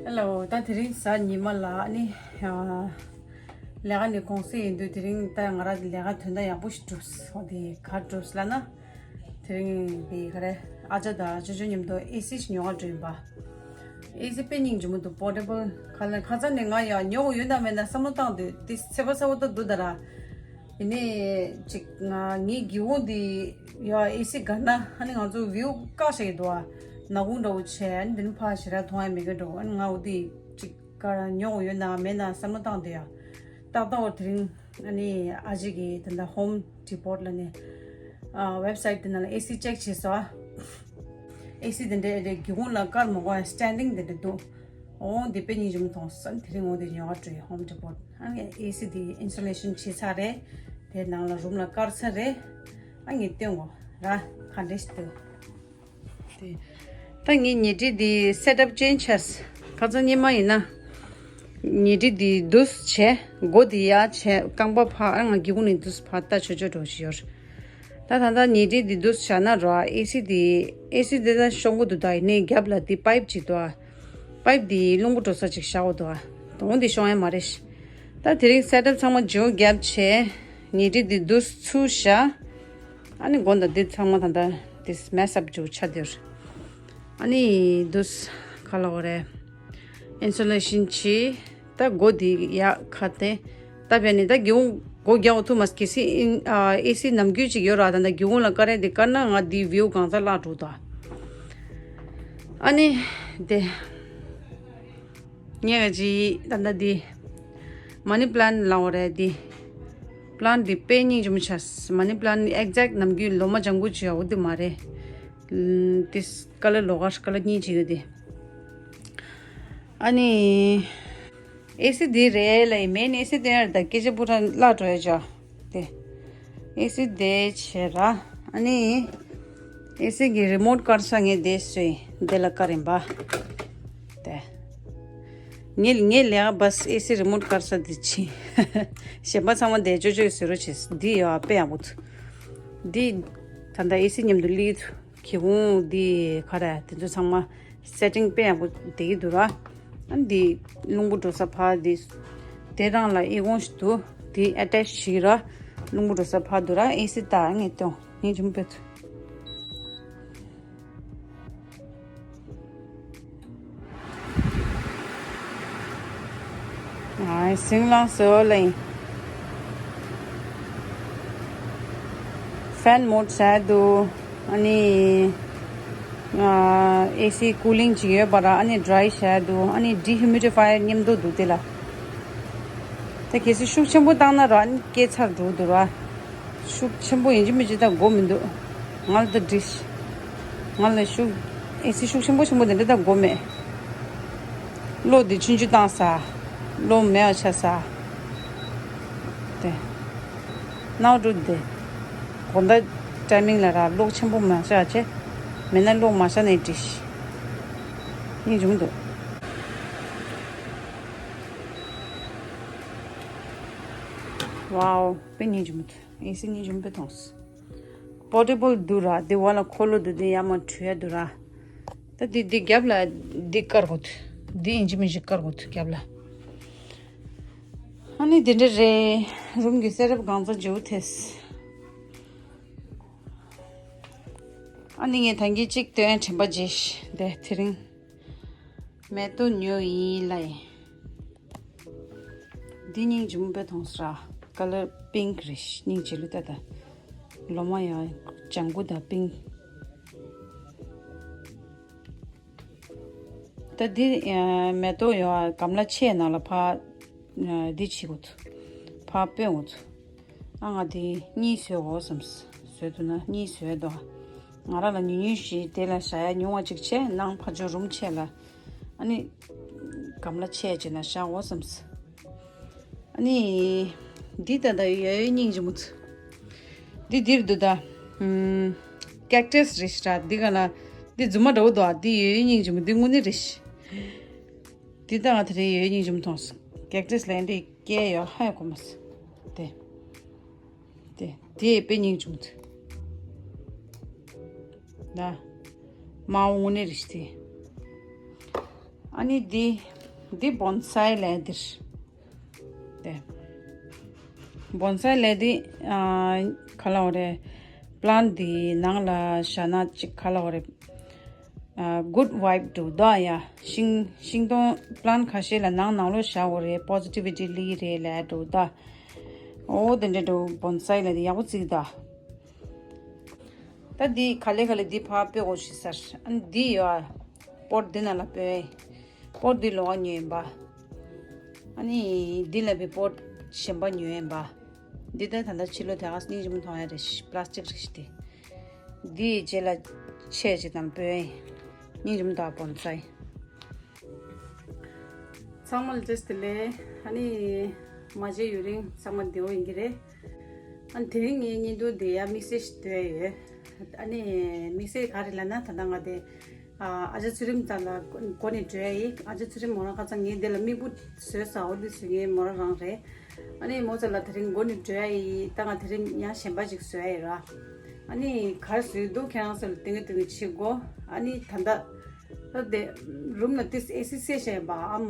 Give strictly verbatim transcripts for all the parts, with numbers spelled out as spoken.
ཧེ་ལོ། ད་དེ་རིང་གཟའ་ཉི་མ་ལ་ནི་ཨ་ལས་ཀ་ནས་གུང་སེང་ཡིན་དུས། དེ་རིང་ད་ང་རང་ལས་ཀ་དོན་དག་ཡག་པོ་ཞིག་གྲུབ་སོང་། དེ་ག་གྲུབ་ལབ་ན། དེ་རིང་དེ་ག་རེ། ཨ་ཅག་དང་ཅོ་ཅོ་མཉམ་དུ་ཨེ་སི་ཞིག་ཉོ་ག་འགྲོ་ཡིན་པ། ཨེ་སི་དཔེ་སྙིང་རྗེ་མོ་འདུག་པོར་ཊེ་བལ། ཁ་ལ་ཁ་སང་ནས་ང་ཡང་ཉོ་དགོས་ཡོད་ན་མེད་ན་བསམ་བློ་བཏང་དུས། དེ་ཚེ་བ་ཚ་བོ་ད་འདུག་ད་ར། ཡིན་ནའི་ཅིག་ང་ངའི་སྒེའུ་ཁུང་འདི་ཡ་ཨེ་སི་སྒང་ན། ཨ་ནི་ང་ཚོ་བིའུ་བཀག་བཞག་གི་འདུག་ཨ། ནག་ཁུང་འདྲ་བོ་བྱས། ཨ་ནི་འདི་ནི་ཕར་ཞེ་དྲག་མཐོང་ཡ་མེད་གི་འདྲ་བོ། ཨ་ནི་ང་འོ་དེ་ཅིག་ག་ར་ཉོ་དགོས་ཡོད་ན་མེད་ན་བསམ་བློ་བཏང་དུས་ཡ། ཏག་ཏག་འོ་དེ་རིང་ཨ་ནི་ཨ་ཅག་གིས་ད་ལྟ་ཧོམ་ཌི་པོ་ཊི་ལབ་ནས་ཨ་ཝེབ་སའིཊ་དེ་ནང་ལ་ཨེ་སི་ཅེག་བྱས་སོང་ཨ། ཨེ་སི་དེ་འདྲའི་སྒེའུ་ཁུང་ལ་བཀར་མ་དགོས་ཡ་སི་ཊེན་ཌིང་དེ་འདྲ་འདུག་འོ་འདི་དཔེ་སྙིང་རྗེ་མོ་མཐོང་སོང་། དེ་རིང་འོ་དེ་ཉོ་ག་འགྲོ་ཡི། ཧོམ་ཌི་པོ་ཊི། ཨ་ནི་ཨེ་སི་དེ་ཨིན་སུ་ལེ་ཤན་བྱས་ཚར་རེད། དེ་ནང་ལ་རུམ་ལ་བཀར་ཚར་རེད། ཨ་ངས་སྟོན་གོ་ར། ག་འདྲ་ཞིག་འདུག་དེ་ད་ངས་ཉལ་ཁྲི་དེ་སེ་ཊབ་ཅེན་ཇི་བྱས། ཁ་སང་ཉི་མ་ཡིན་ན་ཉལ་ཁྲི་དེ་འདུག་སེ་བྱས། སྒོ་དེ་ཡར་བྱས། རྐང་པ་ཕར། ཨ་ང་སྒེའུ་ཁུང་ནས་འདུག་སེ་ཕར་ལྟ་ཆོག་ཆོག་འདྲ་བོ་ཞིག་ཡོད་རེད། ད་ད་ལྟ་ཉལ་ཁྲི་འདི་འདུག་སེ་བཞག་ན་ར། ཨེ་སི་འདི་ཨེ་སི་འདི་ད་ཤོང་གི་འདུག་ད་ཡིན་ནའི་རྒྱབ་ལ་འདི་པའིབ་ཅིག་འདུག་ཨ། པའིབ་འདི་རླུང་བུ་འགྲོ་ས་ཅིག་བཞག་གི་འདུག་ཨ། དོང་འདི་ཤོང་ཡ་མ་རེད། ད་དེ་རིང་སེ་ཊབ་ཚང་མ་ཇོ་རྒྱབ་བྱས། ཉལ་ཁྲི་འདི་འདུག་སེ་ཚུར་བཞག་ཨ་ནི་སྒོ་དང་འདི་ཚང་མ་ད་ལྟ་འདི་མེས་ཨབ་ཅིག་ཆགས་བསྡད་ཡོད་རེད། ཨ་ནི་འདུག་སེ་ག་ལབ་དགོས་རེད། ཨིན་སུ་ལེ་ཤན་བྱས། ད་སྒོ་འདི་ཡར་ཁ་སྟོན། ད་བྱས་ནས་ད་སྒེའུ་ཁུང་སྒོ་རྒྱག་འོ་ཐུབ་མ་སོང་། གལ་སྲིད་ཨིན་ཨ་ཨེ་སི་ནམ་རྒྱུན་ཅིག་ཡོད་ར། ད་ད་སྒེའུ་ཁུང་ལ་བཀར་ཡ་འདི་བཀར་ན་ང་འདི་བིའུ་གང་ས་བརླག་འགྲོ་ད། ཨ་ནི་དེ་ངས་ག་ཅི་ད་ད་འདི་མ་ནི་པ་ལན་ལབ་དགོས་རེད། འདི་པ་ལན་འདི་དཔེ་སྙིང་རྗེ་མོ་ཆགས། མ་ནི་པ་ལན་ཨེག་ཛེག་ནམ་རྒྱུན་ལོ་མ་ལྗང་གུ་ཅིག་ཡོད་འོ་འདི་མ་རེད། ཨམ་དེ་ཀ་ལར་ལོགས་ཀ་ཀ་ལར་གཉིས་ཅིག་ཡོད་དེ། ཨ་ནི་ཨེ་སི་འདི་རེད་ལ་ཡི་མེན་ཨེ་སི་དེ་ཡར་ད་སྐད་ཆ་པུ་ར་བརླག་འགྲོ་ཡ་ཅོ། དེ་ཨེ་སི་དེ་བྱས་ར། ཨ་ནི་ཨེ་སི་གི་རི་མོཊ་བཀར་ས་ངས་དེ་སོས་དེ་ལ་བཀར་ཡིན་པ། དེ་ངས་ངས་ལས་ཀ་བས་ཨེ་སི་རི་མོཊ་བཀར་ས་དེ་ཕྱིན། གཞན་པ་ཚང་མ་དེ་ཅོ་ཅོ་ཡི་བཟོས་རོགས་བྱས། འདི་ཡོད་ཨ་དཔེ་ཡག་པོ་འདུག་འདི་ད་ལྟ་ཨེ་སི་མཉམ་དུ་སླེབས་འདུག་སྒེའུ་ཁུང་འདི་ག་རེ་དེ་ཚོ་ཚང་མ་སེ་ཊིང་དཔེ་ཡག་པོ་བསྡད་ཀྱི་འདུག་ར། ཨ་འདི་རླུང་བུ་འགྲོ་ས་ཕར་འདི། དེ་རང་ལ་ཨི་ཁུང་ཞིག་འདུག་འདི་ཨེ་ཊེཆ་བྱེད་ཀྱི་ར། རླུང་བུ་འགྲོ་ས་ཕར་འདུག་ར། ཨེ་སི་ད་ངས་སྟོན་ངས་ཇུམ་པེ་ཐུ། ཨ་སིང་ལང་སོ་ལེ། ཕེན་མོཌ་བྱས་འདུག་ཨ་ནི་ཨ་ཨེ་སི་ཀུ་ལིང་ཅིག་ཡོད་པ་ར། ཨ་ནི་ཌ་རའི་བྱས་འདུག་ཨ་ནི་ཌི་ཧིའུ་མི་ཌི་ཕ་ཡར་མཉམ་དུ་འདུག་དེ་ལ། ད་གལ་སྲིད་ཤུགས་ཆེན་པོ་བཏང་ན་ར་ཨ་ནི་སྐད་ཚར་འགྲོ་འདུག་ར། ཤུགས་ཆེན་པོ་ཡིན་གཅིག་མིན་གཅིག་ད་དགོས་མི་འདུག་ང་ལ་ད་འགྲིག་ང་ལ་ཤུགས་ཨེ་སི་ཤུགས་ཆེན་པོ་ཆེན་པོ་དེ་འདྲ་ད་དགོས་མེད། གློག་འདི་ཆུང་ཆུང་བཏང་ས། གློག་མེད་པ་ཆགས་ས། དེ། ནའོ་འགྲོ་དེ། དགོང་དག་ཊའི་མིང་ལ་ར་གློག་ཆེན་པོ་མ་བཞག་བྱས། མེད་ན་གློག་མ་བཞག་ནའི་འགྲིག་སྙིང་རྗེ་མོ་འདུག་ཝའོ། དཔེ་སྙིང་རྗེ་མོ་འདུག་ཨེ་སི་སྙིང་རྗེ་མོ་དཔེ་མཐོང་སོང་། པོར་ཊེ་བལ་འདུག་ར། དེ་འོག་ལ་འཁོར་ལོ་འདུག་དེ་ཡར་མར་འགྲོ་ཡ་འདུག་ར། ད་དེ་དེ་རྒྱབ་ལ་དེ་བཀར་དགོས་འདུག་དེ་ཡིན་གཅིག་མིན་གཅིག་བཀར་དགོས་འདུག་རྒྱབ་ལ། ཨ་ནི་དེ་འདྲ་རེད། རུམ་གྱི་སེ་ཊབ་གང་ཚང་བྱེད་འོ་ཐེས། ཨ་ནི་ངས་ད་གིན་གཅིག་སྟོན་དྲན་པ་བརྗེད་ཤག་དེ་དེ་རིང་མེ་ཏོག་ཉོས་ཡིན་ལ་ཡིན། འདི་སྙིང་རྗེ་མོ་དཔེ་མཐོང་སོང་ར། ཀ་ལར་པིང་ཀི་རེད། སྙིང་རྗེ་ལོས་ལྟ་ད། ལོ་མ་ཡང་ལྗང་གུ་དང་པིང་ཀི། ད་འདི་ཨ་མེ་ཏོག་ཡོད་ཨ། གམ་ལ་ཆེ་ནང་ལ་ཕར་ཨ་འདི་བྱེད་དགོས་འདུག་ཕར་སྤོས་དགོས་འདུག་ཨ་ང་འདི་གཉིས་བཟོས་དགོས་བསམས། བཟོས་འདུག་ན་གཉིས་བཟོས་འདུག་ང་རང་ལ་ཉུང་ཉུང་ཞིག་དེ་ལ་བཞག་ཡ་ཉུང་བ་ཅིག་བྱས། ནང་ཕར་ཕྱོགས་རུམ་ཆེ་ལ། ཨ་ནི་གམ་ལ་ཆེ་ཅིག་ན་བཞག་དགོས་བསམས། ཨ་ནི་འདི་ད་ད་ཡོད་ཡོད་སྙིང་རྗེ་མོ་ཚོ། འདི་འདིར་འདུག་ད། ཨམ། ཀེག་ཊས་རེད་ཤག་འདི་ག་ལ། འདི་རྫུན་མ་འདྲ་བོ་འདུག་ཨ། འདི་ཡོད་ཡོད་སྙིང་རྗེ་མོ། འདི་དངོས་གནས་རེད་ཤག་འདི་ད་ང་དེ་རིང་ཡོད་ཡོད་སྙིང་རྗེ་མོ་མཐོང་སོང་། ཀེག་ཊས་ལ་འདི་སྐྱེ་ཡོད་ཧ་ཡོད་གོ་མ་སོང་། དེ། དེ་དེ་དཔེ་སྙིང་རྗེ་མོ་འདུག་ད། མའོ་དངོས་གནས་རེད་ཤག་དེ། ཨ་ནི་འདི་འདི་བོན་སའི་ལས་འདིར། དེ་བོན་སའི་ལས་འདི་ཨ་ག་ལ་འོ་རེད། པི་ལན་འདི་ནང་ལ་བཞག་ན་ཅིག་ག་ལ་འོ་རེད། ཨ་གུཌ་ཝའིབ་འདུག་ད་ཡ། ཤིང་ཤིང་སྡོང་པི་ལན་ཁ་ཤས་ལ་ནང་ནང་ལོགས་བཞག་འོ་རེད། པོ་ཛི་ཊི་བི་ཊི་ལི་རེད་ལས་འདུག་ད། ཨོ་དེ་འདྲ་འདུག་བོན་སའི་ལས་འདི་ཡག་པོ་བརྩིགས་ད། ད་འདི་ག་ལེ་ག་ལེ་འདི་ཕར་སྤོས་དགོས་ཤི་ཟེར། ཨ་ནི་འདི་ཡོད་ཨ། པོཊ་འདི་ནང་ལ་སྤོས། པོཊ་འདི་ལོགས་ཉོས་ཡིན་པ། ཨ་ནི་འདི་ལ་བི་པོཊ་གཞན་པ་ཉོས་ཡིན་པ། འདི་ད་ད་ལྟ་ཕྱི་ལོགས་དེ་ག་སྙིང་རྗེ་མོ་མཐོང་ཡ་རེད་ཤི། པི་ལ་སི་ཊིག་རེད་ཤི་དེ། འདི་རྗེས་ལ་ཆས་ཅིག་དང་སྤོས། སྙིང་རྗེ་མོ་འདུག་བོན་སའི། ཚང་མ་ལ་བཀྲ་ཤིས་བདེ་ལེགས། ཨ་ནི་མ་མཇལ་ཡུན་རིང་ཚང་མ་བདེ་པོ་ཡིན་གྱི་རེད། ཨ་ནི་དེ་རིང་ངའི་བརྙན་ཐུང་དེ་ཡ་དམིགས་བསལ་ཞིག་བཏོན་ཡོད། ཨ་ནི་དམིགས་བསལ་ག་རེ་ལབ་ན་ད་ལྟ་ང་དེ་ཨ་ཨ་ཅག་ཚུལ་ཁྲིམས་རྩ་ལ་འགོ་ནས་འགྲོ་ཡ་ཡིན། ཨ་ཅག་ཚུལ་ཁྲིམས་མོ་རང་ཁ་སང་ངའི་འདི་ལ་མིག་སྤུ་བཟོས་ཟ་འོ་འདི་བཟོས་ངའི་མོ་རང་རང་རེད། ཨ་ནི་མོ་ཚོ་ལ་དེ་རིང་འགོ་ནས་འགྲོ་ཡ་ཡིན། ད་ང་དེ་རིང་ཡང་གཞན་པ་ཅིག་བཟོ་ཡ་ཡིན་ར། ཨ་ནི་ག་རེ་བཟོས་འདུག་ཁྱེད་རང་ཚོ་ལ་སྟོན་གི་སྟོན་གི་བྱེད་དགོ། ཨ་ནི་ད་ལྟ་ད་དེ་རུམ་ལ་ཏིས་ཨེ་སི་སེ་བྱས་པ་ཨ་མ་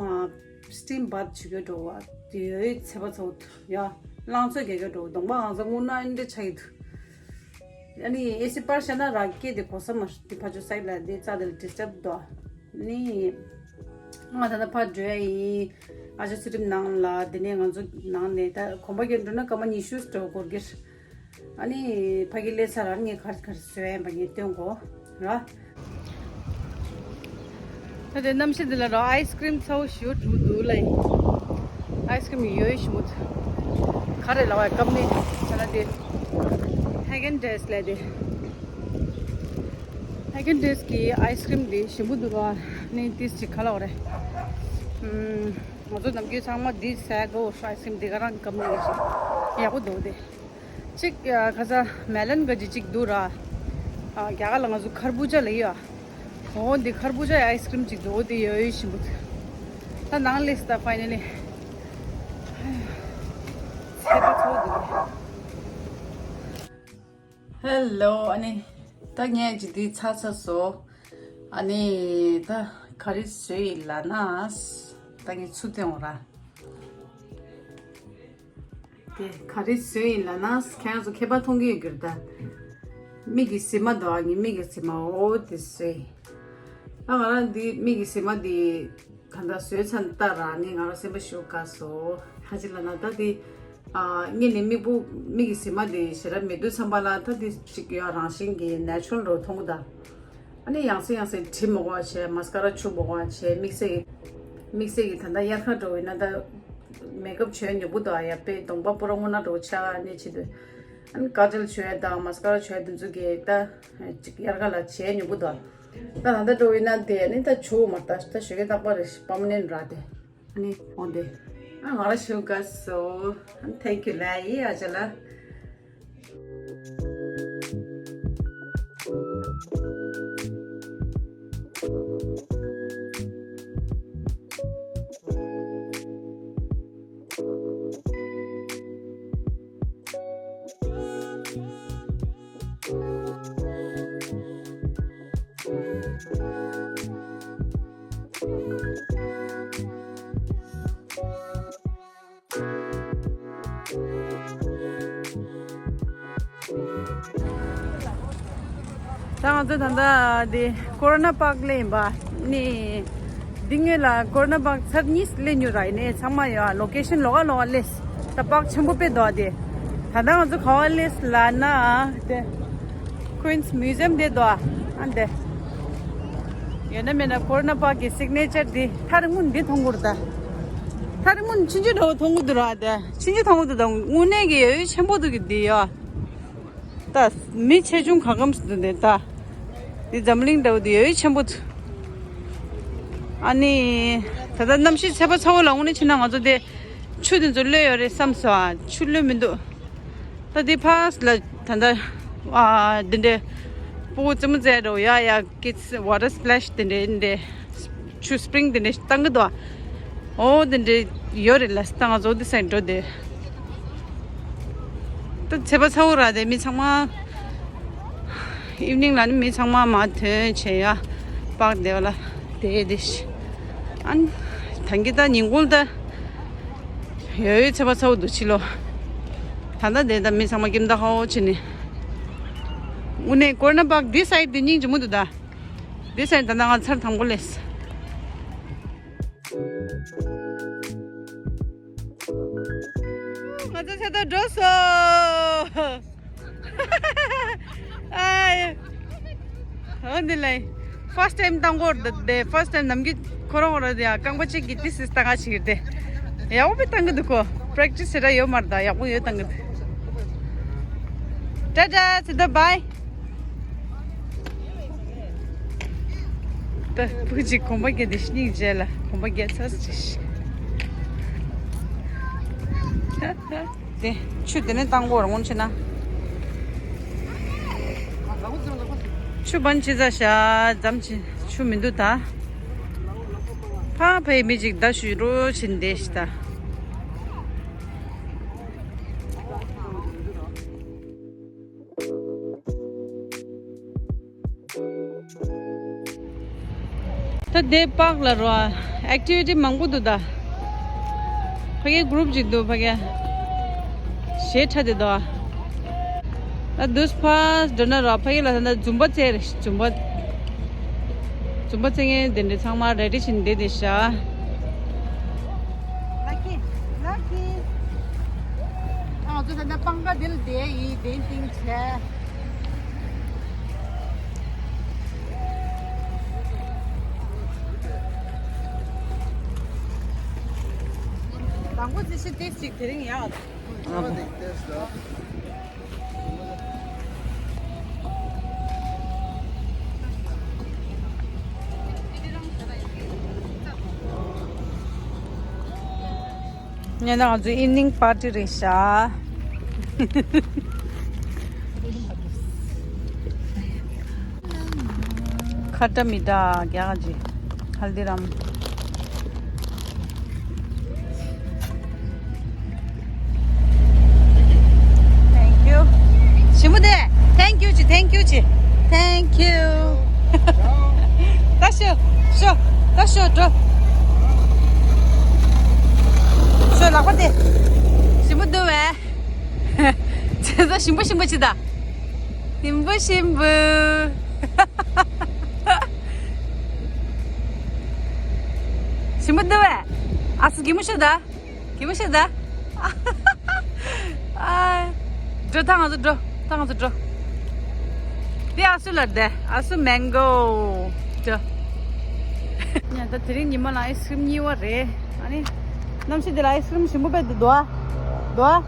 སི་ཊིམ་བཱཐ་བྱེད་དགོས་འགྲོ་བ་དེ་ཡོད་ཚད་པ་ཚོ་ཡ་རླངས་ཚོས་རྒྱག་གི་འགྲོ་གདོང་པ་ང་ཚོ་སྔོ་ནག་འདྲ་ཆགས་ཀྱི་འདུག་ཨ་ནི་ཨེ་སི་པར་བྱས་ན་ར་སྐད་དེ་གོ་ས་མ་དེ་ཕ་ཆོ་སའིད་ལ་དེ་རྩ་དེ་ལ་ཌི་སི་ཊབ་འདུག་ཨ་ནི་ང་ད་ལྟ་ཕར་འགྲོ་ཡ་ཡིན། ཨ་ཅག་ཚུལ་ཁྲིམས་ནང་ལ་དེ་ནས་ང་ཚོ་ནང་ནས་ད་གོམ་པ་རྒྱག་འགྲོ་ན་སྐར་མ་ཉི་ཤུ་འགྲོ་འགོར་གྱི་རེད། ཨ་ནི་ཕ་གི་སླེབས་ཚར་རང་ངས་ག་རེ་ག་རེ་བཟོས་ཡིན་པ་ངས་སྟོན་གོ་ར། ད་དེ་གནམ་གཤིས་འདི་ལ་ར་ཨའི་སི་ཀི་རིམ་ཚ་བོ་ཞེ་པོ་འགྲོ་འདུག་ལ། ཨའི་སི་ཀི་རིམ་ཡོད་ཞིམ་པོ་འདུག་ག་རེ་ལབ་པ་ཀམ་པ་ནི་ཟེར་ན་དེ་ཧེ་གན་ཌེ་སི་ལབ་དེ། ཧེ་གན་ཌེ་སི་གི་ཨའི་སི་ཀི་རིམ་དེ་ཞིམ་པོ་འདུག་ར། ནི་ཏིས་ཅིག་ག་ལབ་དགོས་རེད། ཨུམ། ང་ཚོ་ནམ་རྒྱུན་ཚང་མ་འདི་ཟ་གོ་ཨའི་སི་ཀི་རིམ་འདི་ག་རང་ཀམ་པ་ནི་ཞིག་ཡག་པོ་འདུག་དེ། གཅིག་ཨ་ཁ་ས་མེ་ལོན་ག་ཅིག་གཅིག་འདུག་ར། ཨ་རྒྱ་གར་ལ་ང་ཚོ་ཁར་བུ་ཇ་ལབ་ཡོད་ཨ། འོ་འདི་ཁར་བུ་ཇ་ཨའི་སི་ཀི་རིམ་གཅིག་འདུག་འོ་དེ་ཡོད་ཡོད་ཞིམ་པོ་འདུག་ད་ནང་སླེབས་ད་ཕའི་ནལ་ལི། ཚད་པ་ཚོ་འདུག་ཧེ་ལོ། ཨ་ནི་ད་ངས་ཅིག་འདི་ཚར་ཚར་སོང་། ཨ་ནི་ད་ག་རེ་བཟོས་ཡིན་ལབ་ན། ད་ངས་ཚུར་སྟོན་འོང་ར། དེ་ག་རེ་བཟོས་ཡིན་ལབ་ན་ཁྱེད་རང་ཚོ་ཁྱད་པར་མཐོང་གི་ཡོད་གི་རེད་ད། མིག་གི་ཟེ་མ་འདུག་ཨ་ངའི་མིག་གི་ཟེ་མ་འོ་དེ་བཟོས། ཨ་ང་རང་འདི་མིག་གི་ཟེ་མ་འདི་ག་འདྲ་བཟོས་ཚར་ད་ར་ནི་ང་རང་སེམས་པ་ཞེ་པོ་དགའ་སོང་། ཧ་ཅི་ལབ་ན་ད་འདི་ཨ་ངས་ནི་མིག་སྤུ་མིག་གི་ཟེ་མ་འདི་ཞེ་དྲག་མེད་དུས་ཙམ་པ་ལ་ད་འདི་གཅིག་ཡོད་རང་བཞིན་གྱི་ནེ་ཅུ་རལ་འདྲ་བོ་མཐོང་གི་ད། ཨ་ནི་ཡང་སེ་ཡང་སེ་དྲི་མི་དགོས་པ་བྱས། མ་སི་ཀ་ར་བྱུག་མི་དགོས་པ་བྱས། དམིགས་བསལ་གྱི་དམིགས་བསལ་གྱི་ད་ལྟ་དབྱར་ཁ་འདྲ་བོ་ཡིན་ན་ད་མེག་ཨབ་བྱས་ཉོབ་པོ་འདུག་ཨ་ཡ་དཔེ་གདོང་པ་པུ་ར་སྔོ་ནག་འདྲ་བོ་ཆགས་ཨ་ནི་བྱེད་དུས། ཨ་ནི་ཀ་ཇལ་བྱས་དང་མ་སི་ཀ་ར་བྱས་དེ་ཚོ་གི་ད་ཅིག་དབྱར་ཁ་ལ་བྱས་ཉོབ་པོ་འདུག་ད་ད་ལྟ་འདྲ་བོ་ཡིན་ན་དེ་ཨ་ནི་ད་བྱུག་མ་ད་ད་ཞོགས་ཀས་རྟག་པར་རེ་པར་མ་ནེན་ར་དེ། ཨ་ནི་འོང་དེ། ཨ་ང་ར་ཞེ་པོ་དགའ་སོང་། ཨ་ནི་ཐེང་ཀིའུ་ལབ་ཡིན་ཨ་ཅག་ལ། ད་ང་ཚོ་ད་ལྟ་འདི་ཀོ་རོ་ན་པཱརྐ་ལ་ཡིན་པ། ནི་འདི་སྔོན་ལ་ཀོ་རོ་ན་པཱརྐ་ཚར་གཉིས་སླེབས་མྱོང་ར། ཡིན་ནའི་ཚང་མ་ཡོད་ལོ་ཀེ་ཤན་ལོགས་ཀ་ལོགས་ཀ་སླེབས། ད་པཱརྐ་ཆེན་པོ་དཔེ་འདུག་དེ། ད་ལྟ་ང་ཚོ་ག་པར་སླེབས་ལབ་ན་དེ་Queen's Museum དེ་འདུག་ཨ་འདི། ཡོད་ན་མེད་ན་ཀོ་རོ་ན་པཱརྐ་གི་སིག་ནེ་ཅར་འདི་ཐག་རིང་མོ་འདི་མཐོང་གི་རེད་ད། ཐག་རིང་མོ་ཆུང་ཆུང་འདྲ་བོ་མཐོང་གི་འདུག་ར་དེ། ཆུང་ཆུང་མཐོང་གི་འདུག་ད་དངོས་གནས་ཀྱི་ཡོད་ཡོད་ཆེན་པོ་འདུག་གི་འདི་ཡོད། ད་མི་ཆེ་ཆུང་གང་འཚམ་ཞིག་འདུག་འདི་ད། འདི་འཛམ་གླིང་འདྲ་བོ་འདི་ཡོད་ཡོད་ཆེན་པོ་འདུག་ཨ་ནི་ད་ལྟ་གནམ་གཤིས་ཚད་པ་ཚ་བོ་ལ་དངོས་གནས་བྱས་ན་ང་ཚོ་དེ་ཆུ་དེ་ཚོ་གློད་ཡོད་རེད་བསམ་སོང་ཨ། ཆུ་གློད་མི་འདུག་ད་འདི་ཕར་ལ་ད་ལྟ་ཨ་འདི་འདྲའི་སྤུ་གུ་རྩེད་མོ་རྩེ་འགྲོ་ཡ་ཡ། Kids water splash དེ་འདྲའི་འདི་འདྲའི་ཆུ་སི་པི་རིང་དེ་འདྲའི་བཏང་གི་འདུག་ཨོ་དེ་འདྲའི་ཡོད་རེད་ལ། ད་ང་ཚོ་འདི་སེང་འགྲོ་དེ། ད་ཚད་པ་ཚ་བོ་ར་དེ་མི་ཚང་མ་ཨིབ་ནིང་ལ་ནི་མི་ཚང་མ་མར་ཐོན་བྱས་ཡ་པཱརྐ་དེ་བ་ལ་དེ་དེ་ཤི། ཨན། ཐང་གི་ད་ཉིན་གུང་ད་ཡོད་ཡོད་ཚེ་བ་ཚ་བོ་འདུག་ཕྱི་ལོ། ད་ད་དེ་ད་མི་ཚང་མ་ཀིམ་ད་ཧའོ་བྱེད་ནི། དངོས་གནས་ཀོར་ན་པག་འདི་སའི་འདི་སྙིང་རྗེ་མོ་འདུག་ད། འདི་སའི་ད་ད་ང་ཚར་དང་པོ་ལས། ང་ཚོ་ཚེ་ད་འགྲོ་སོ། ཨ་ཡ། འོ་འདི་ལ། ཕར་སི་ཊའིམ་བཏང་གོ་ར་དེ་ཕར་སི་ཊའིམ་ནམ་རྒྱུན་ཁོ་རང་ཁོ་རང་དེ་ཡང་རྐང་པ་གཅིག་གིས་ཏི་སི་བཏང་ག་ཕྱིར་དེ། ཡག་པོ་བཏང་གི་འདུག་གོ་པྲེག་ཊི་སི་བྱེད་ར་ཡོད་མ་རེད་ད་ཡག་པོ་ཡོད་བཏང་གི་འདུག་ཏ་ཏ་ཚེ་ད་བྷའི། ད་བུ་གཅིག་གོམ་པ་བརྒྱབ་དེ་སྙིང་རྗེ་ལ་གོམ་པ་བརྒྱབ་ཚར་ཅིག་དེ་ཆུ་དེ་ནས་བཏང་གོ་ར་སྔོན་ཆེ་ན། ཆུ་བན་ཅི་ཟ་ཤ་ཙམ་ཅི་ཆུ་མི་འདུག་ད། ཕ་ཕའི་མི་གཅིག་ད་ཞུ་རོ་ཕྱིན་དེ་ཤི་ད། ད་དེ་པག་ལ་རོ་ཨེག་ཊི་བི་ཊི་མང་པོ་འདུག་ད། ཕ་གི་གུ་རུབ་ཅིག་འདུག་ཕ་གི་ཞེ་ཁྲ་དེ་འདུག་ཨ། ད་དུས་ཕར་འགྲོ་ན་རོ་ཕ་གི་ལ་ད་ཟུམ་པ་རྩེ་རེད་ཟུམ་པ། ཟུམ་པ་རྩེ་མཁན་དེ་འདྲ་ཚང་མ་རེ་ཌི་བྱིན་བསྡད་དེ་ཤ། ལ་ཀི། ལ་ཀི། ཨ་ང་ཚོ་ད་ལྟ་པང་ཁ་འདི་ལ་བསྡད་ཡིན་གདན་བཏིང་བྱས། དང་པོ་ཙི་ཤི་ཏིས་ཅིག་དེ་རིང་ཡག་ཉེ་ན་ང་ཚོ་ཨི་ཝི་ནིང་པར་ཊི་རེད་ཤག་ཁ་ཏ་མི་ཏྲ་རྒྱ་གར་གྱི་ཧལ་དི་རམ། Thank you. ཞི་མོ་དེ། Thank you ཅི། Thank you ཅི། Thank you. ད་ཤོ། ཤོ། ད་ཤོ་འགྲོ། ཤོ་ལག་པ་དེ། ཞི་མོ་འདུག་བས། ཚེ་ད་ཞིམ་པོ་ཞིམ་པོ་ཅི་ད། ཞིམ་པོ་ཞིམ་པོ། ཞིམ་པོ་འདུག་བས། ཨ་སུ་གི་མོ་ཤོ་ད། གད་མོ་ཤོར་ད། ཨ། འགྲོ་ད་ང་ཚོ་འགྲོ། ད་ང་ཚོ་འགྲོ། དེ་ཨ་སུ་ལ་བསྡད། ཨ་སུ་མེང་གོ། འགྲོ། ཉ་ད་དེ་རིང་ཉི་མ་ལ་ཨའི་སི་ཀི་རིམ་གཉིས་པ་རེད། ཨ་ནི། གནམ་གཤིས་འདི་ལ་ཨའི་སི་ཀི་རིམ་ཞིམ་པོ་དཔེ་འདུག་དོ། དོ།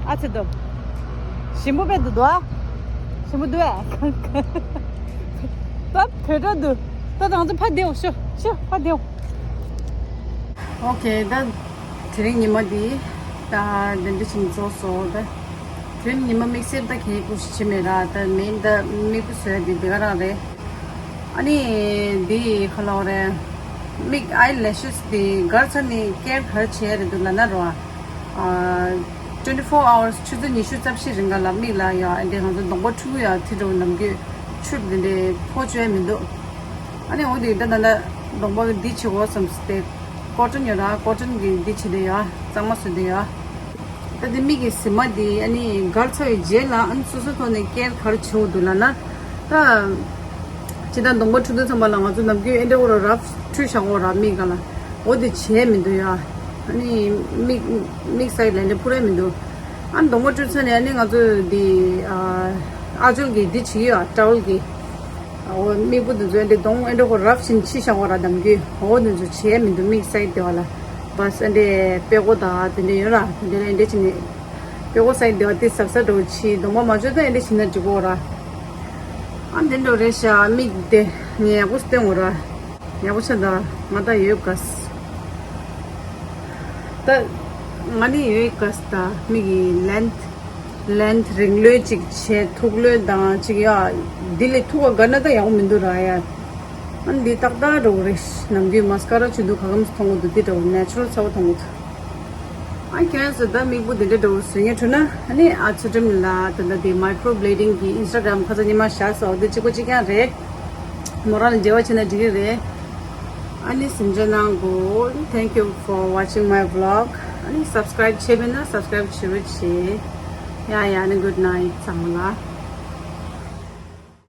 ཨ་ཚེ་དོ། ཞིམ་པོ་དཔེ་འདུག་དོ། ཞིམ་པོ་འདུག་ཨེ། ད་བོད་འགྲོ་འདུག་ད་ང་ཚོ་ཕ་བདེའོ་ཤོ། ཤོ་ཕ་བདེའོ། ཨོ་ཁེ། ད་དེ་རིང་ཉི་མ་འདི་ད་འདི་འདྲ་ཞིག་རྫོགས་སོང་། ད་དེ་རིང་ཉི་མ་དམིགས་བསལ་ད་གང་ཡང་སྐུ་ཞིག་བྱས་མེད་ར། ད་མིན་ད་མིག་པུ་བཟོས་འདི་འདི་ག་རང་རེད། ཨ་ནི་འདི་ག་ལབ་རེད། མིག་ཨའི་ལེ་ཤེས་འདི་གར་ཚ་ནི་ཀེར་གར་བྱས་རེད་འདུག་ལབ་ན་རོ། ཨ། twenty four hours ཆུ་ཚོད་ཉི་ཤུ་རྩ་བཞི་རིང་ག་ལ་མིག་ལ་ཡ་འདི་ང་ཚོ་གདོང་པ་འཁྲུ་ཡ་དེ་འདྲ་ནམ་རྒྱུན་ཆུ་འདི་འདྲའི་ཕོག་བཅོས་མི་འདུག་ཨ་ནི་འོ་དེ་ད་ད་ད་གདོང་པ་གི་འདི་བྱེད་དགོས་བསམ་སྟེ། ཀོ་ཊོན་ཡོད་ར། ཀོ་ཊོན་གི་འདི་བྱེད་དེ་ཡོད། གཙང་མ་བཟོས་དེ་ཡོད། ད་དེ་མིག་གི་ཟི་མ་འདི་ཨ་ནི་གར་ཚ་བའི་རྗེས་ལ་ཨ་ནི་སོ་སོའི་ཐོག་ནས་ཀེར་ག་རེ་བྱེད་དགོས་འདུག་ལབ་ན། ད་ཇི་ལྟར་གདོང་པ་འཁྲུ་དུས་ཙམ་པ་ལ་ང་ཚོ་ནམ་རྒྱུན་ཨེ་འདྲ་འོ་ར་རབ་འཁྲུ་བཞག་འོ་ར་མིག་ག་ལ། འོ་དེ་བྱས་མི་འདུག་ཡ། ཨ་ནི་མིག་མིག་སའི་ལན་དེ་ཕུ་ར་མི་འདུག་ཨ་ནི་གདོང་པ་འཁྲུ་ཚ་ནས་ཨ་ནི་ང་ཚོ་འདི་ཨ་ཨ་ཅོལ་གི་འདི་བྱེད་ཀྱི་ཡོད། ཨ་ཊ་ཝལ་གི། འོ་མིག་པུ་འདི་ཚོ་འདི་གདོང་ཨེ་འདྲ་ཁོ་རབ་བཞིན་ཕྱི་བཞག་པ་ར་གདམ་རྒྱུ་འོ་འདི་ཚོ་བྱས་མི་འདུག་མིག་སའི་དེ་བ་ལ་བ་ས་འདྲེ་པེ་ཀོ་དང་དེ་འདྲ་ཡོད་ར། དེ་འདྲ་ལ་འདྲེ་བྱས་ནས་པེ་ཀོ་སའི་དེ་བ་དེ་ཟབ་ས་འགྲོ་ཕྱི་གདོང་པ་མ་བཅོས་ད་ཨེ་འདྲ་བྱས་ན་འགྲིག་གོ་ར། ཨ་འདི་འདྲ་རེད་ཤག་མིག་དེ་ངས་ཡག་པོ་སྟོན་འོ་ར། ཡག་པོ་ཆགས་འདུག་ང་ད་ཡོད་ག་ས། ད་ང་ནི་ཡོད་ག་ས་ད་མིག་གི་ལན་ལན་རིང་ལོས་ཅིག་བྱས་ཐུག་ལོས་དང་ཅིག་ཡ། འདི་ལས་ཐུག་ག་དགའ་ན་ད་ཡག་པོ་མི་འདུག་ར་ཡ། ཨ་འདི་ཏག་ཏག་འགྲོ་གི་རེད། ནམ་རྒྱུན་མ་སི་ཀ་ར་བྱེད་དུས་ག་གམ་སུ་མཐོང་གི་འདུག་འདི་འདྲ་བོ་ནེ་ཆུ་རལ་ཚ་བོ་མཐོང་གི་འདུག་ཨ་ཁྱེད་རང་ཚོ་ད་མིག་པུ་འདི་འདྲ་འདྲ་བོ་བཟོ་མཁན་འཁྲུལ་ན་ཨ་ནི་ཨ་ཚོ་ཀྲིམ་ལ་ད་ལྟ་དེ་མའི་ཀྲོ་བི་ལེ་ཌིང་གི་ཨིན་སི་ཊ་གྷ་རམ་ཁ་ཚ་ཉི་མ་བཞག་སོགས་འདི་གཅིག་པོ་གཅིག་རྐྱང་རེད། མོ་རང་ལ་འབྲེལ་བ་བྱས་ན་འགྲིག་གི་རེད། ཨ་ནི་གཟིམ་འཇག་གནང་དགོས། Thank you for watching my vlog. ཨ་ནི་subscribe་བྱས་མེད་ན་subscribe་བྱེད་རོགས་བྱེད། ཡ་ཡ། ཨ་ནི་good night ཚང་མ་ལ།